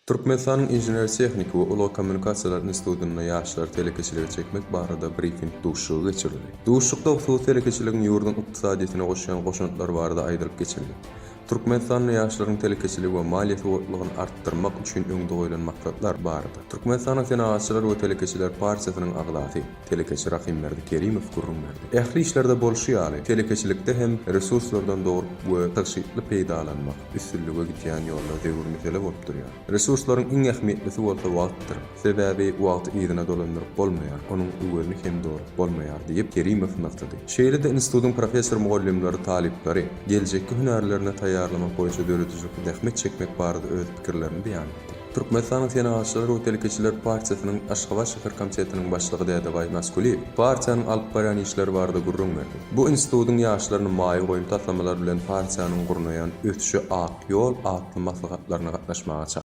Türkmenistanyň Inžener-tehniki we ulag kommunikasiýalar institutynda ýaşlary telekeçilige çekmek barada brifing duşuşygy geçirildi. Duşuşykda hususy telekeçiligiň ýurduň ykdysadyýetine goşýan goşantlary barada aýdylyp geçildi. Türkmenistanda ýaşlaryň telekeçiligi we maliýe sowatlygyny artdyrmak üçin öňde goýlan maksatlar barada Türkmenistanyň Senagatçylar we telekeçiler partiýasynyň agzasy, telekeçi Rahymberdi Kerimow gürrüň berdi. Ähli işlerde bolşy ýaly, telekeçilikde hem resurslardan dogry we tygşytly peýdalanmak, üstünlige gidýän ýolda zerur mesele bolup durýar. Resurslaryň iň ähmiýetlisi bolsa wagtdyr. Sebäbi wagty yzyna dolandyryp bolmaýar, onuň öwezini hem dolup bolmaýar diýip, Kerimow nygtady. Şeýle-de institutyň professor-mugallymlary talyplary geljekki hünärlerine taýýarlamak boýunça döredijilikli zähmet çekmek barada öz pikirlerini beýan etdi. Türkmenistanyň Senagatçylar we telekeçiler partiýasynyň Aşgabat şäher komitetiniň başlygy Dädebaý Naskulyýew partiýanyň alyp barýan işleri barada gürrüň berdi. Bu institutyň ýaşlaryny maýa goýum taslamalary bilen partiýanyň gurnaýan Ösüşe ak ýol atly maslahatlaryna gatnaşmaga çagyrdy.